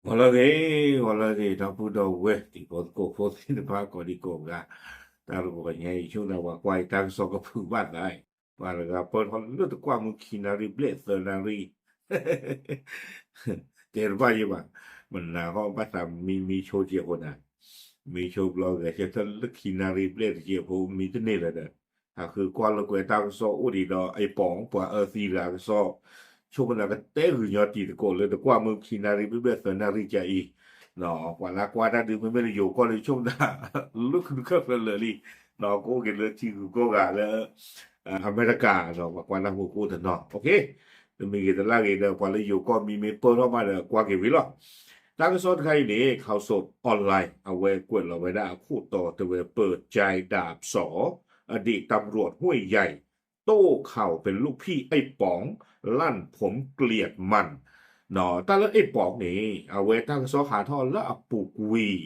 ဂီၤလၢအဂ့ၤ, ဂီၤလၢအဂ့ၤ ဒီပုၢ်ဒီဝဲၢ်တံၤဖိသကိးဖိသ့ၣ်တဖၣ်ကိးဒံကိးဂၤ, တၢ်တဂီၤညါအံၤ ဆိကမိၣ်ပှၤကွၢ်အံၤတၢ်ကစီၣ်ကဖုးဘၣ်သး, ပှၤတဂၤပၢၢ်ထီၣ်လၢတကွၢ်မုၢ်ခံနၣ်ရံၣ်ဘျဲၣ်သၢနၣ်ရံၣ် တဲတဘၣ်ယံၤဘၣ်, မနၤဃီဘၣ်သးမံမံဆိကဲးဃိနၤ, မံဆိဘျီဂဲၤဆၢထၢၣ်လၢခံနၣ်ရံၣ်ဘျဲၣ်တကဲးဖိမံတန့ၢ်လၢၤဒီး, ဟးဃုကွၢ်လၢကွဲးတၢ်ကစီၣ်အိၣ်ဒံးဒီး အ့ၣ်ပိာ် ပှၤအၢသံတဂၤကစီၣ်, ဆိကမိၣ်သးကတဲဂုာ်ညီတံၤသကိးလၢတကွၢ်မုၢ်ခံနၣ်ရံၣ်ဘျဲၣ်သၢနၣ်ရံၣ်ကၢအံၤ, ပှၤလၢကွၢ်တၢ်ဒုးမ့မ့ၢ်လၢယိၤကီၢ်ဒုး ဆိကမိၣ်သး လၢခုတခၢၣ်ဖျၢၣ်လၢာ်လံ, ကအိၣ်က့ၤလၢထံဂုၤကီၢ်ဂၤလၢ အမဲရကၤဒီး ပှၤကွၢ်တၢ်မုာ်ကအိၣ်တနီၤ, တမံၤဂ့ၤတလၢ်ဂ့ၤဒီး ပှၤလၢယိၤကီၢ်မံမ့ၢ်ပၢၢ်ထီၣ်ဘၣ်ဒီးကွၢ်က့ၤဝံၤလီၤ. တၢ်ကစီၣ်တခါအံၤန့ၣ် Khaosod Online အဝဲကွဲးလီၤဝဲဒၣ်အခိၣ်တီတဲဝဲ เปิดใจดาบสอ อดีตตำรวจห้วยใหญ่ โต้ข่าวเป็นลูกพี่ไอ้ป๋องลั่นผมเกลียดมัน တၢ်လၢအ့ၣ်ပိာ်န့ၣ် အဝဲတၢ်ကစီၣ်ဟးထီၣ်လၢအပူၤကွံာ်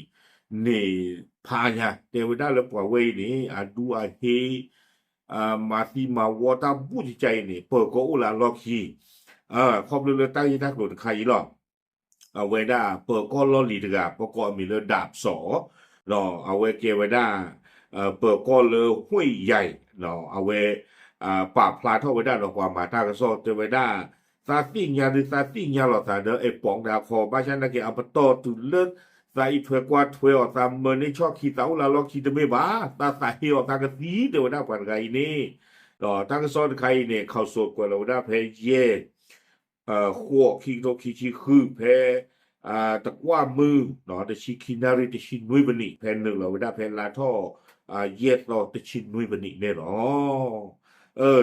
န့ၣ် ဖးညါ တဲဝဲဒၣ်လၢပှၤဝဲအံၤန့ၣ် အဒူအဟ့ မၤသံမၤဝီတၢ်ဘူးကကါအံၤန့ၣ် ပၢၤကီၢ်အိၣ်လၢအလီၢ်ခံ, ခီဖျိလၢတၢ်ဂ့ၢ်တၢ်ကျိၤတခါအံၤလီၤ. အဝဲဒၣ်ပၢၤကီၢ်လီၢ်လံၤတဂၤ ပကိးအမံၤလၢ ဒၢးပစီၣ်, ဒီးအဝဲကဲဝဲဒၣ် ပၢၤကီၢ်လၢ ห้วยใหญ่ အဝဲ ပာ်ဖျါထီၣ်ဝဲဒၣ်ဒီးပှၤမၤတၢ်ကစီၣ်တဲဝဲဒၣ်, သးသ့ၣ်ညါဒုးသးသ့ၣ်ညါလီၤသးဒီး အ့ၣ်ပိာ်တဂၤခီ ဘၣ်ဆၣ်နာ်က့ အပတီၢ်တုၤလၢ သးအံးထွဲကွၢ်ထွဲအီၤ သးမၢန့ၢ်ဆီၣ်ခံ သးအိၣ်လၢအလီၢ်ခံတမ့ၢ်ဘၣ်, သးသးဟ့အီၤသးကသံ တဲဝဲဒၣ်ပှၤတဂၤအံၤန့ၣ်, ဒီးတၢ်ကစီၣ်တခါအံၤန့ၣ် Khaosod ကွဲးလီၤဝဲဒၣ်ဖဲယဲၢ် ဃိး ခံကထိခံဆံဃု ဖဲ တကွၢ်မုၢ် တဆံခံနၣ်ရံၣ် တဆံနွံမံးနံး ဖဲနုာ်လီၤဝဲဒၣ်ဖဲလါထီၣ် ယဲၢ်သီ တဆံနွံမံးနံးန့ၣ်လီၤ.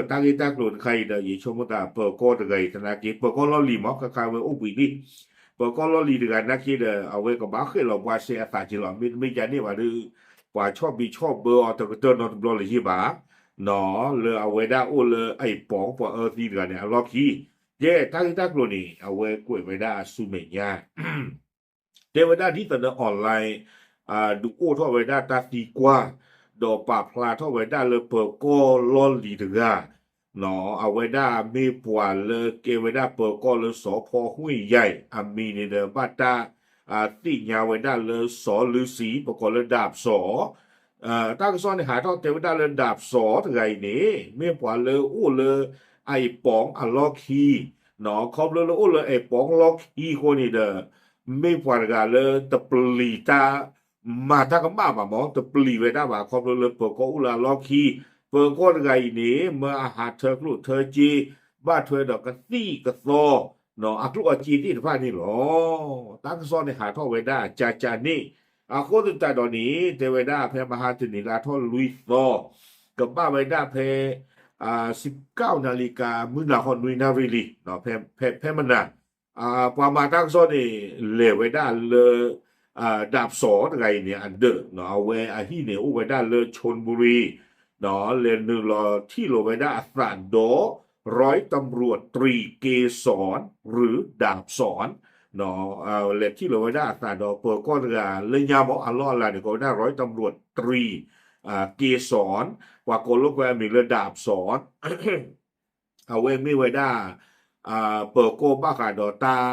တၢ်ဂ့ၢ်တၢ်ကျိၤတခါအံၤဒီး ယဆိကမိၣ်သးပၢၤကီၢ်တဂၤအံၤသနာ်က့ ပၢၤကီၢ်လီၢ်လံၤမး ခါခါဝဲအိၣ်ဘှံးလံ. ပၢၤကီၢ်လီၢ်လံၤတဂၤနာ်က့ဒီး အဝဲကဘၣ်ဃဲၣ်လီၤဘှါစဲအသးက့ၤလီၤ. မ့တမ့ၢ်ယၤန့ၣ်ဘၣ်ဒီး ပှၤဆီၣ်ဘံးဆီၣ်ဘၢအီၤတကတၢၢ်နီတဘျီလၢၤယ့ၢ်ဘၣ်, လၢအဝဲဒၣ်အိၣ်လၢအ့ၣ်ပိာ် ပှၤအၢသံတဂၤန့ၣ် အလီၢ်ခံ, ယဲၢ်တၢ်ဂ့ၢ်တၢ်ကျိၤန့ၣ် အဝဲကွဲးဝဲဒၣ်အဆူမဲာ်ညါ တဲဝဲဒၣ်ဒ်သိးလၢ online ဒုးအိၣ်ထီၣ်ဝဲဒၣ်တၢ်သံကွၢ်, ဒီးပာ်ဖျါထီၣ်ဝဲဒၣ်လၢပၢၤကီၢ်လီၢ်လံၤတဂၤ, အဝဲဒၣ်မ့ၢ်ပှၤလၢကဲဝဲဒၣ်ပၢၤကီၢ်လၢစီၤဖီ ห้วยใหญ่ အမံၤန့ၣ်ဒီး ဘၣ်တၢ်သ့ၣ်ညါဝဲဒၣ်လၢစီၤလၢစံ ပကိးလၢဒၢးပစီၣ် တၢ်ကစီၣ်န့ၣ်ဟးထီၣ်တဲဝဲဒၣ်လၢဒၢးပစီၣ်တဂၤအံၤန့ၣ် မ့ၢ်ပှၤလၢအိၣ်လၢအ့ၣ်ပိာ်အလီၢ်ခံ, ခီဖျိလၢအိၣ်လၢအ့ၣ်ပိာ်လီၢ်ခံအဃိန့ၣ်ဒီး မ့ၢ်ပှၤတဂၤလၢတပျံၤတၢ် မၤတၢ်ကမၣ်ဘၣ်မး တပျံၤဝဲဒၣ်ဘၣ် ခီဖျိလၢပၢၤကီၢ်အိၣ်လၢအလီၢ်ခံ, ပၢၤကီၢ်တဂၤအံၤန့ၣ် မၢအဟးထၢကျိၣ်ထၢစ့ ဘၣ်ထွဲဒီးကသံၣ်ကသီ အကျိၣ်အစ့သ့ၣ်တဖၣ်န့ၣ်လီၤ. တၢ်ကစီၣ်န့ၣ်ဟးထီၣ်ဝဲဒၣ်ကၢ်ကၢ်န့ၣ်, အဃိသတးဒီးန့ၣ် တဲဝဲဒၣ်ဖဲမဟါတနံၤလါထီၣ်လွံၢ်သီ ကဘၣ်ဝဲဒၣ်ဖဲ စံးကၢ်နၣ်ရံၣ်ကၢ မုၢ်နၤဃီနွံနၣ်ရံၣ်လံ, ဖဲမနၤ ပှၤမၤတၢ်ကစီၣ်န့ၣ် လဲၤဝဲဒၣ်လၢ ဒၢးပစီၣ်တဂၤအံၤန့ၣ် အဒၢး, အဝဲအဟံၣ်န့ၣ်အိၣ်ဝဲဒၣ်လၢ ชลบุรี လဲၤနုာ်လီၤထံၣ်လိာ်ဝဲဒၣ်အသးဒီး ร้อยตำรวจตรี เกษร หรือดาบสอน လဲၤထံၣ်လိာ်ဝဲဒၣ်အသးဒီးပၢၤကီၢ်တဂၤလၢညါမး အလီၢ်အလၤန့ၣ် ကိးဝဲဒၣ် ร้อยตำรวจตรี เกษร ပှၤကိးလိာ်ကွဲအမံၤလၢဒၢးပစီၣ် အဝဲမ့ၢ်ဝဲဒၣ် ပၢၤကီၢ်ဘၣ်ဃးဒီးတၢ်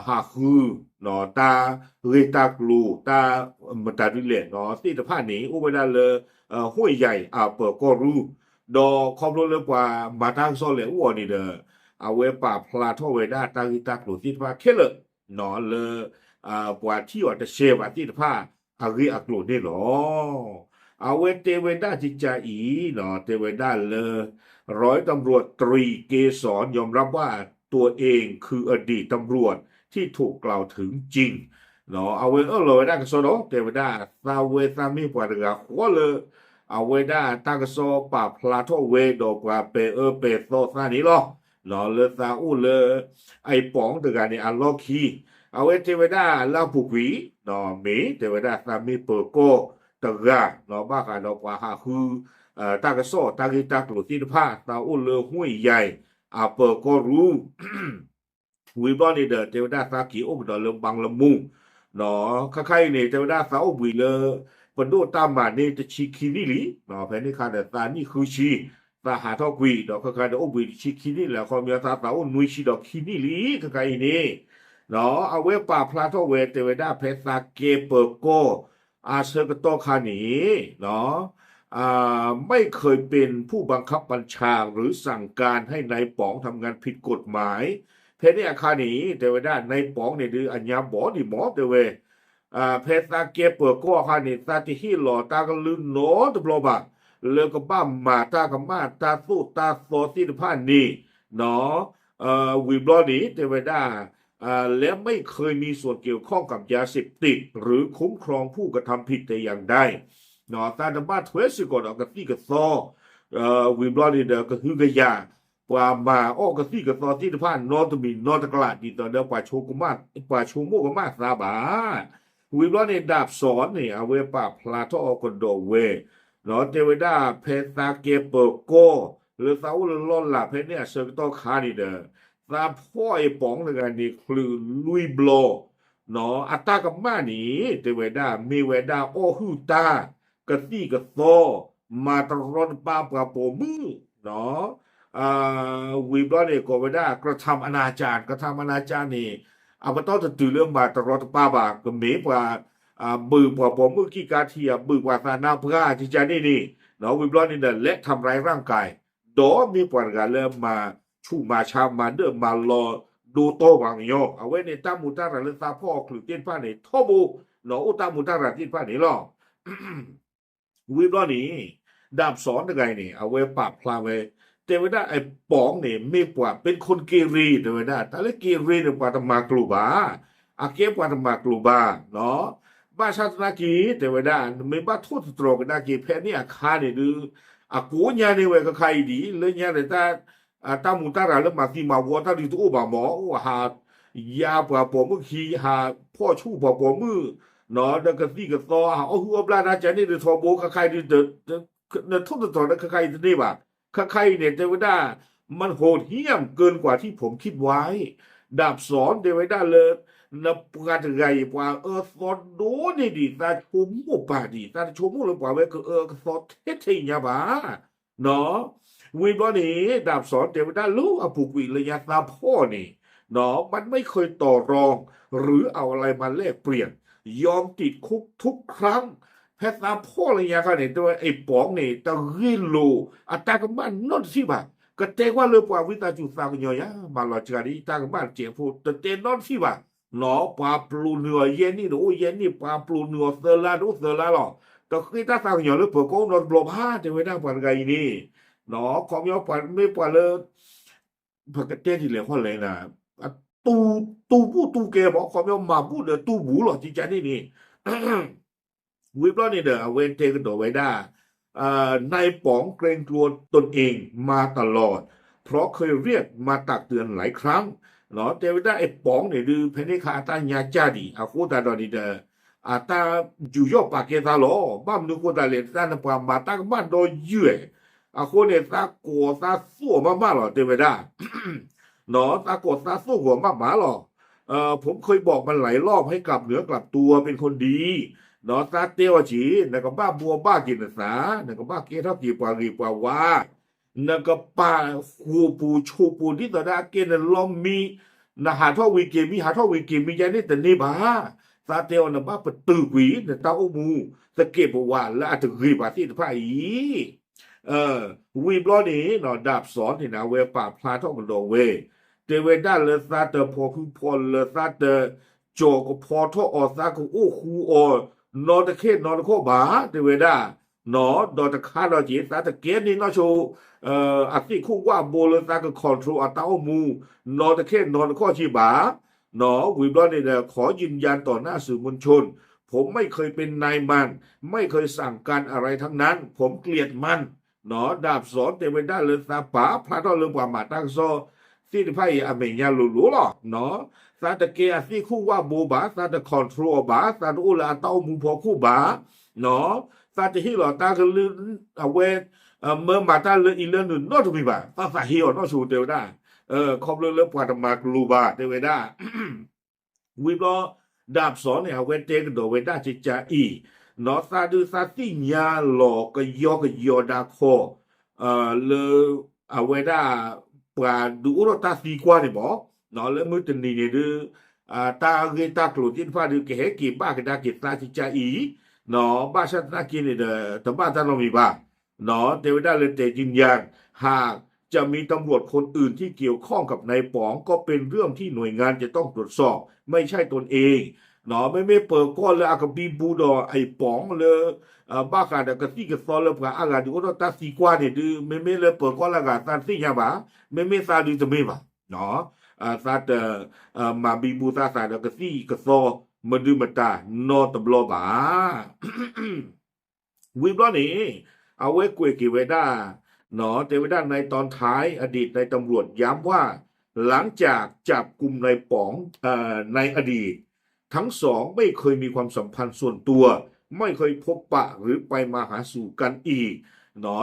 ဟးဃု တၢ်ဂ့ၢ်တၢ်ကျိၤ တၢ်မတၤဒုလဲၣ်သ့ၣ်တဖၣ်န့ၣ် အိၣ်ဝဲဒၣ်လၢ ห้วยใหญ่ အပၢၤကီၢ်ရူၢ်, ဒီးခီဖျိလၢပှၤမၤတၢ်ကစီၣ်လဲၤအိၣ်အီၤန့ၣ်ဒီး အဝဲပာ်ဖျါထီၣ်ဝဲဒၣ်တၢ်ဂ့ၢ်တၢ်ကျိၤသ့ၣ်တဖၣ်ခဲလၢာ် လၢ ပှၤထံၣ်အီၤတရှဲဘၣ်သ့ၣ်တဖၣ် အဂ့ၢ်အကျိၤန့ၣ်လီၤ. အဝဲတဲဝဲဒၣ်ကကါအံၤ တဲဝဲဒၣ်လၢ ร้อยตำรวจตรี เกษร ยอมรับว่าตัวเองคืออดีตตำรวจที่ถูกกล่าวถึงจริง အဝဲအၢၣ်လီၤဝဲဒၣ်ကစီဒီး တဲဝဲဒၣ် သးဝဲသးမ့ၢ်ပှၤတဂၤဃီလၢ အဝဲဒၣ်တၢ်ကစီၣ်ပာ်ဖျါထီၣ်ဝဲဒီးပှၤပဲာ်အၢပဲာ်သီသးန့ၣ်လီၤ. လၢသးအိၣ်လၢ အ့ၣ်ပိာ်တဂၤန့ၣ်အလီၢ်ခံ, အဝဲတဲဝဲဒၣ်လၢအပူၤကွံာ် မ့ၢ်တဲဝဲဒၣ်သးမ့ၢ်ပၢၤကီၢ်တဂၤ ဘၣ်ဃးဒီးပှၤဟးဃု တၢ်ကစီၣ်တၢ်ဂ့ၢ်တၢ်ကျိၤသ့ၣ်တဖၣ် သးအိၣ်လၢ ห้วยใหญ่ အပၢၤကီၢ်ရူၢ် ဝံၤဘျီန့ၣ်ဒီး တဲဝဲဒၣ်သးက့ၤအိၣ်ကဒီးလၢ บางละมุง ခါခါအံၤန့ၣ် တဲဝဲဒၣ်သးအိၣ်ဘှံးလၢ ပဒိၣ်တၢ်မၤန့ၢ်တဆံခံနံၣ်လံ, ဖဲန့ၣ်ခါဒီးသးနံၣ်ဃုဆံ, သးဟးထီၣ်ကွံာ် ဒီးခါခါဒီးအိၣ်ဘှံးတဆံခံနံၣ်လၢ အခီပညီသးသးအိၣ်နွံဆံဒီးခံနံၣ်လံ ခါခါအံၤန့ၣ် အဝဲပာ်ဖျါထီၣ်ဝဲ တဲဝဲဒၣ်ဖဲသးကဲပၢၤကီၢ် အဆၢကတီၢ်ခါန့ၣ် ไม่เคยเป็นผู้บังคับบัญชา หรือสั่งการให้นายป๋องทำงานผิดกฎหมาย ဖဲန့ၣ်အခါန့ၣ် တဲဝဲဒၣ် นายป๋อง န့ၣ်ဒုး အညါဘီဒံးမး တဲဝဲ ဖဲသးကဲပၢၤကီၢ်အခါန့ၣ် သးတဟ့ၣ်လီၤတၢ်ကလုၢ်နီတဘျီဘၣ် လၢကဘၣ်မၤတၢ်ကမၣ်တၢ်သိၣ်တၢ်သီသ့ၣ်တဖၣ်န့ၣ် ဝံၤဘျီန့ၣ် တဲဝဲဒၣ် และไม่เคยมีส่วนเกี่ยวข้องกับยาเสพติดหรือคุ้มครองผู้กระทำผิดแต่อย่างใด သးတဘၣ်ထွဲစ့ၢ်ကီးဒီးကသံၣ်ကသီ ဝံၤဘျီန့ၣ်ဒီးကဟုကယာ် ပှၤမၤအီၣ်ကသံၣ်ကသီသ့ၣ်တဖၣ်နီတမံၤနီတကျး ဒ်သိးဒီး ပှၤဆိကမိၣ်ကမၣ်သးဘၣ်. ဝံၤဘျီန့ၣ် ဒၣ်ပစီၣ်န့ၣ် အဝဲပာ်ဖျါထီၣ်အီၤကဒီးဝဲ တဲဝဲဒၣ်ဖဲသးကဲပၢၤကီၢ် လၢသးအိၣ်လၢလီၢ်လၤဖဲန့ၣ်အဆၢကတီၢ်ခါန့ၣ်ဒီး သးဖီၣ်အံၤပိာ်တဂၤန့ၣ် ချုးလွံၢ်ဘျီ အတၢ်ကမၣ်န့ၣ် တဲဝဲဒၣ် မ့ၢ်ဝဲဒၣ်အီၣ်ဟုၣ်တၢ် ကသံၣ်ကသီ မၤတရီတပါပှၤပိာ်မုၣ် ဝံၤဘျီန့ၣ် ကိးဝဲဒၣ် กระทำอนาจาร กระทำอนาจาร န့ၣ် အပတီၢ်တတုၤလၢမၤတရီတပါဘၣ် ကမ့ၢ်ပှၤ ဘုၣ်ပှၤပိာ်မုၣ်ခံခါထံး ဘုၣ်ပှၤသးနါပှၢ် ကကန့ၣ်န့ၣ် ဝံၤဘျီန့ၣ်ဒီး และทำร้ายร่างกาย ဒီးမ့ၢ်ပှၤတဂၤလၢမၤဆူးမၤဆါ မၤဒၢၣ်မၤလီၤဒိတီၢ်ပှၤကညီ အဝဲန့ၣ်တၢ်မူးတၢ်ရၤလၢသးဖီၣ်အီၤချုးသ့ၣ်တဖၣ်န့ၣ် ထီဘိ အိၣ်တၢ်မူးတၢ်ရၤသ့ၣ်တဖၣ်န့ၣ်လီၤ. ဝံၤဘျီန့ၣ် ဒၣ်ပစီၣ်တဂၤအံၤန့ၣ် အဝဲပာ်ဖျါဝဲ တဲဝဲဒၣ်အပိာ်န့ၣ် မ့ၢ်ပှၤ เป็นคนเกเร တဲဝဲဒၣ် တၢ်လၢ เกเร န့ၣ် ပှၤတမၤကျိၤဘၣ် အကဲပှၤတမၤကျိၤဘၣ် ဘၣ်ဆၣ်သနာ်က့ တဲဝဲဒၣ် နမ့ၢ်ဘၣ်ထိၣ်သတြီၤကဒါက့ၤဖဲန့ၣ်အခါန့ၣ်ဒုး အကိးညါန့ၢ်ဝဲခဲခါအံၤဒ် လၢညါဒီး တၢ်မူးတၢ်ရၤလၢမၤသံမၤဝီတၢ်ဒုးတအိၣ်ဘၣ်မး အိၣ်ဟးယါပှၤပိာ်မုၣ်ခံ ဟးဖီၣ်ဆူၣ်ပှၤပိာ်မုၣ် ဒီးကသံၣ်ကသီ ဟးအီၣ်ဟုၣ်အီၣ်ဘျၣ်တၢ်ကန့ၣ်ဒုးထီဘိ ခဲခါအံၤဒုး နထိၣ်သတြီၤလၢခဲခါအံၤတန့ၢ်ဘၣ်. ခဲခါအံၤန့ၣ် တဲဝဲဒၣ် มันโหดเหี้ยมเกินกว่าที่ผมคิดไว้ ဒၣ်ပစီၣ် တဲဝဲဒၣ်လၢ နပှၤတဂၤအံၤ ပှၤအၢသီဒိၣ်န့ၢ်ဒံး သးဆိကမိၣ်ပာ်ဒံး သးတဆိကမိၣ်လၢပှၤဝဲကအၢကသီထဲထဲအံၤညါဘၣ် ဝံၤဘျီန့ၣ် ဒၣ်ပစီၣ်တဲဝဲဒၣ်လၢအပူၤကွံာ်လၢညါသးဖီၣ်န့ၣ် มันไม่เคยต่อรอง หรือเอาอะไรมาแลกเปลี่ยน ยอมติดคุกทุกครั้ง ဖဲသးဖီၣ်လၢညါခါန့ၣ် တဲဝဲအပိာ်န့ၣ် တဂ့ၢ်လိာ်အတၢ်ကမၣ်နီတထံၣ်ဘၣ်. ကတဲကွၢ်လၢပှၤဝံသးစူၤသးကညီၤယါ မၤလီၤစှၤဒ်တၢ်ကမၣ်တစဲးဖိ တတဲနီတထံၣ်ဘၣ်. ပှၤပျိာ်နုာ်အီၤယဲၢ်နံၣ်တအိၣ်ယဲၢ်နံၣ် ပှၤပျိာ်နုာ်အီၤသၢလါတအိၣ်သၢလါလီၤ. တဃ့တၢ်သးကညီၤလၢပၢၤကီၢ်နီတဘျီဘၣ် တဲဝဲဒၣ်ပှၤတဂၤအံၤန့ၣ် ခီပညီပှၤမ့ၢ်ပှၤလၢ ပကတဲဒ်လဲၣ်ဃီလဲၣ်နၤ တူၢ်ဘူၣ်တူၢ်ကဲမး ခီပညီမၤဘူၣ်ဒီးတူၢ်ဘူၣ်လီၤ ကကန့ၣ်န့ၣ် ဝံၤဘျီန့ၣ်ဒီး အဝဲတဲကဒီးဝဲဒၣ် นายป๋องเกรงกลัวตนเองมาตลอด เพราะเคยเรียกมาตักเตือนหลายครั้ง တဲဝဲဒၣ်အပိာ်န့ၣ်ဒုး ဖဲန့ၣ်ခါအတၢ်ညါကၢ်ဒံး အဃိသတးဒီးန့ၣ်ဒီး အတၢ်ယူးယီၣ်ပာ်ကဲသးလီၤ. ဘၣ်မနုၤအဃိသတးလဲၣ် တၢ်နပှၤမၤတၢ်ကမၣ်ဒီးယုၢ် အဃိန့ၣ် သးကိးသးသိၣ်အီၤမးမးလီၤ တဲဝဲဒၣ် သးကိးသးသိၣ်ဂီၤမးမးလီၤ. ผมเคยบอกมันหลายรอบให้กลับเนื้อกลับตัวเป็นคนดี သးတဲအီၤက့ၤ နကဘၣ်ဘှီဘၣ်က့ၤနသး နကဘၣ်ကဲထီၣ်က့ၤပှၤဂ့ၤပှၤဝါ နကပာ်ဃိာ်ပူၤဆိးပူၤ ဒ်သိးဒီးအကဲနလီမံ နဟးထီၣ်ဝံၤက့ၤမံ ဟးထီၣ်ဝံၤက့ၤမံယါန့ၣ်တန့ၢ်ဘၣ်. သးတဲအီၤနဘၣ်ပတုာ်ကွံာ် နတၢ်အိၣ်မူ သကဲးပဝးလၢအတဂ့ၤဘၣ်သ့ၣ်တဖၣ်အံၤ ဝံၤဘျီန့ၣ် ဒၣ်ပစီၣ်န့ၣ် အဝဲပာ်ဖျါထီၣ်ကဒီးဝဲ တဲဝဲဒၣ်လၢသးတဖီၣ်ဃုဖီၣ်လၢသးတ ကၠီၤကဖီထီၣ်အီၤ သးကအိၣ်ဃူအီၤ နီတခဲနီတခီၣ်ဘၣ် တဲဝဲဒၣ် ဒီးတခါဒီးက့ၤ သးတကဲန့ၢ်နီၢ်ဆိ အသ့ၣ်ခိၣ်ဝၣ်ဘိလၢသးက control အတၢ်အိၣ်မူ နီတခဲနီတခီၣ်က့ၤဘၣ် ဝံၤဘျီန့ၣ်ဒီး ขอยืนยันต่อหน้าสื่อมวลชน ผมไม่เคยเป็นนายมัน ไม่เคยสั่งการอะไรทั้งนั้น ผมเกลียดมัน ဒၣ်ပစီၣ်တဲဝဲဒၣ်လၢသးပာ်ဖျါထီၣ်လၢပှၤမၤတၢ်ကစီၣ်သ့ၣ်တဖၣ်အံၤအမဲာ်ညါလိၤလိၤလီၤ. သးတကဲအသ့ၣ်ခိၣ်ဝၣ်ဘိဘၣ်, သးတ control အီၤဘၣ်, သးတအိၣ်လၢအတၢ်အိၣ်မူဖီခိၣ်ဘၣ်, သးတဟ့ၣ်လီၤတၢ်ကလုၢ် အဝဲ မၢမၤတၢ်လၢအံၤလၢနုာ်နီတမံၤဘၣ်, သးသးဟ့အီၤနီၢ်ဆိတဲဝဲဒၣ်, ခီဖျိလၢပှၤတမၤကလိၤဘၣ်တဲဝဲဒၣ် ဝံၤဘျီ ဒၣ်ပစီၣ်န့ၣ် အဝဲတဲကဒီးဝဲဒၣ်ကကးအံၤ, သးဒုးသးသ့ၣ်ညါလီၤကယီကယီဒၣ်ခီ လၢ အဝဲဒၣ် ပှၤဒုးအိၣ်ထီၣ်တၢ်သံကွၢ်န့ၣ်မး, လၢမုၢ်တနံၤန့ၣ်ဒုး တၢ်ဂ့ၢ်တၢ်ကျိၤသ့ၣ်တဖၣ်ဒီး ကဟဲက့ၤဘၣ်ကဒါက့ၤသးကကါအံၤ, ဘၣ်ဆၣ်သနာ်က့န့ၣ်ဒီး တဘၣ်တၢ်နီတမံၤဘၣ်. တဲဝဲဒၣ်လၢတဲ ยืนยัน หากจะมีตำรวจคนอื่นที่เกี่ยวข้องกับนายป๋อง ก็เป็นเรื่องที่หน่วยงานจะต้องตรวจสอบ ไม่ใช่ตนเอง မ့မ့ၢ်ပၢၤကီၢ်လၢအကဘံဘူဒီး အံၤပီလၢ ဘၣ်ဃးဒီးကသံၣ်ကသီလၢပှၤအါဂၤဒုးအိၣ်ထီၣ်တၢ်သံကွၢ်န့ၣ်ဒုး မ့မ့ၢ်လၢပၢၤကီၢ်လၢအဂၤသးတသ့ၣ်ညါဘၣ်, မ့မ့ၢ်သးဒုးတမ့ၢ်ဘၣ်, သးတ မၤဘံဘူသးသးဒီးကသံၣ်ကသီ မဒုမတၤနီတဘျီဘၣ်. ဝံၤဘျီန့ၣ် အဝဲကွဲးက့ၤဝဲဒၣ် တဲဝဲဒၣ် นายตอนท้าย อดีตนายตำรวจย้ำว่า หลังจากจับกุมนายป๋อง เอ่อ ในอดีต ทั้งสองไม่เคยมีความสัมพันธ์ส่วนตัว ไม่เคยพบปะหรือไปมาหาสู่กันอีก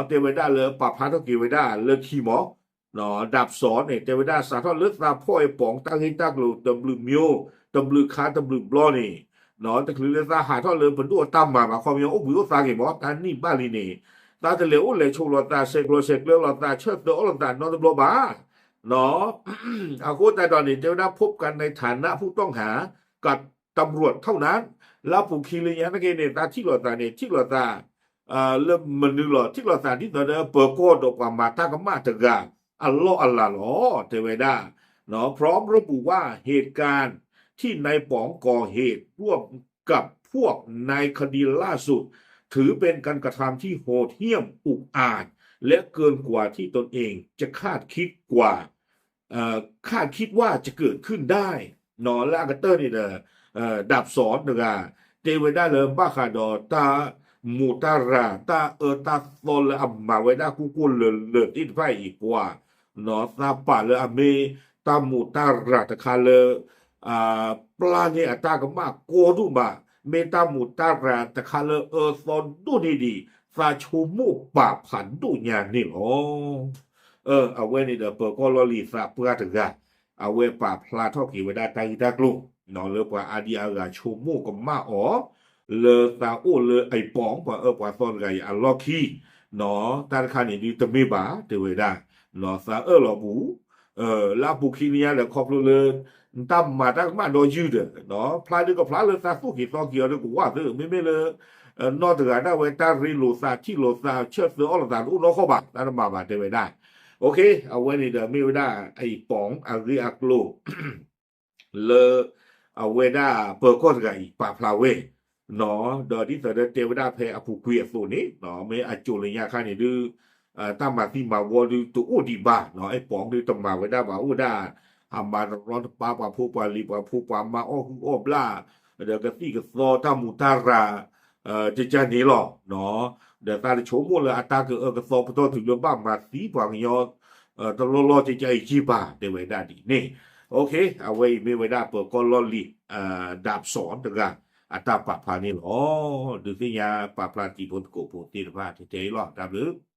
တဲဝဲဒၣ်လၢပာ်ဖျါထီၣ်က့ၤဝဲဒၣ်လၢခံမီၤ ဒၣ်ပစီန့ၣ် တဲဝဲဒၣ် စးထီၣ်လၢသးဖီၣ်အဲၤပီၣ် တၢ်ဂ့ၢ်တၢ်ကျိၤ တဘျုးမျိုး တဘျုးခါ တဘျုးဘျီန့ၣ် တချုးလၢသးဟးထီၣ်လၢပဒိၣ်အတၢ်မၤဘၣ် ခီပညီအိၣ်ဘှံးအိၣ်သါက့ၤမီၤ တၢ်နံၣ်ဘၣ်လံန့ၣ် သးတလဲၤအိၣ်လဲၤဆိးလိာ်သး ဆဲးကျိးဆဲးကျၢလိာ်သး ဆၢၣ်သၢအီၣ်လိာ်သးနီတဘျီဘၣ် အဃိသတးဒီးန့ၣ် တဲဝဲဒၣ် พบกันในฐานะผู้ต้องหากับตำรวจเท่านั้น လၢအပူၤခံလၢညါနာ်က့န့ၣ် သးထံၣ်လိာ်သးန့ၣ် ထံၣ်လိာ်သး လၢမနုၤလီၤ ထံၣ်လိာ်သးဒ်သိးဒီးပၢၤကီၢ်ဒီးပှၤမၤတၢ်ကမၣ်တဂၤ အလီၢ်အလၤလီၤ တဲဝဲဒၣ် พร้อมระบุว่า เหตุการณ์ที่นายป๋องก่อเหตุร่วมกับพวกในคดีล่าสุด ถือเป็นการกระทำที่โหดเหี้ยมอุกอาจ และเกินกว่าที่ตนเองจะคาดคิดกว่า คาดคิดว่าจะเกิดขึ้นได้ လၢအကတၢၢ်န့ၣ်ဒီး ဒၣ်ပစီတဂၤ တဲဝဲဒၣ်လၢဘၣ်ဃးဒီးတၢ် မူးတၢ်ရၤ တၢ်အၢတၢ်သီလၢအမၤဝဲဒၣ်ကိၢ်ကိၢ်လၢၤလၢၤသ့ၣ်တဖၣ်အံၤကွၢ် သးပာ်လၢအမ့ၢ်တၢ်မူးတၢ်ရၤတခါလၢ ပျၢ်န့ၢ်အတၢ်ကမၣ်ကီဒိၣ်မး မ့ၢ်တၢ်မူးတၢ်ရၤတခါလၢအၢသီဒိၣ်န့ၢ်ဒံး သးဆိကမိၣ်ပာ်ဖးဒိၣ်ညါန့ၣ်လီၤ. အဝဲန့ၣ်ဒီးပၢၤကီၢ်လီၢ်လံၤသးပှၢ်တဂၤ အဝဲပာ်ဖျါထီၣ်က့ၤဝဲဒၣ်တၢ်ဂ့ၢ်တၢ်ကျိၤ လၢပှၤအါဒံအါဂၤဆိကမိၣ်ကမၣ်အီၤ လၢသးအိၣ်လၢအံၤပီၣ် ပှၤအၢပှၤသီတဂၤအံၤအလီၢ်ခံ တၢ်တခါန့ၣ်ဒုးတမ့ၢ်ဘၣ် တဲဝဲဒၣ် သးအၢၣ်လီၤပူၤ လၢအပူၤခံလၢညါဒီးခီဖျိလၢ တၢ်မၤတၢ်ကမၣ်ဒီးယုၢ်ဒီး ဖျါဒုးကဖျါလၢသးသူၣ်က့ၤသီက့ၤအီၤဒုးကဝၣ်သ့ မ့မ့ၢ်လၢ နီၢ်တဂၤဒၣ်ဝဲတၢ်ရ့လိာ်သးထံၣ်လိာ်သးဆၢၣ်သၢအီၣ်လိာ်သးတအိၣ်နီတခီဘၣ် တၢ်တမၤဘၣ်တဲဝဲဒၣ် အဝဲန့ၣ်ဒီးမ့ၢ်ဝဲဒၣ်အံၤပီၣ်အဂ့ၢ်အကျိၤ လၢ အဝဲဒၣ်ပၢၤကီၢ်တဂၤအံၤပာ်ဖျါဝဲ ဒီးဒ်သိးဒီးတဲဝဲဒၣ်ဖဲအပူၤကွံာ်အသိးန့ၣ် မ့ၢ်အစိၤလၢညါခါန့ၣ်ဒုး တၢ်မၤသံမၤဝီဒုးတအိၣ်ဒံးဘၣ် အံၤပီၣ်ဒုးတမၤဝဲဒၣ်ဘၣ်အိၣ်ဒၣ် အမၤတရီတပါပှၤဖိပှၤလံၤ ပှၤဖိပှၤမါအီၣ်ဟုၣ်အီၣ်ဘျၣ် ဒီးကသံၣ်ကသီတၢ်မူးတၢ်ရၤ ကကန့ၣ်လီၤ. ဒီးသးတဆိကမိၣ်လၢအတၢ်ကအၢကသီပတီၢ်တုၤလၢဘၣ်မၤသံပှၤကညီ တလီၢ်လီၢ်ကကအံၤက့ဘၣ် တဲဝဲဒၣ်ဒ်န့ၣ်. အဝဲအံၤမ့ၢ်ဝဲဒၣ်ပၢၤကီၢ်လီၢ်လံၤ ဒၣ်ပစီတဂၤ အတၢ်ပာ်ဖျါန့ၣ်လီၤ. ဒုးသ့ၣ်ညါပာ်ဖျါတံၤဖိသကိးဖိသ့ၣ်တဖၣ်ထဲထဲအံၤလီၤ. တၢ်ဘျုး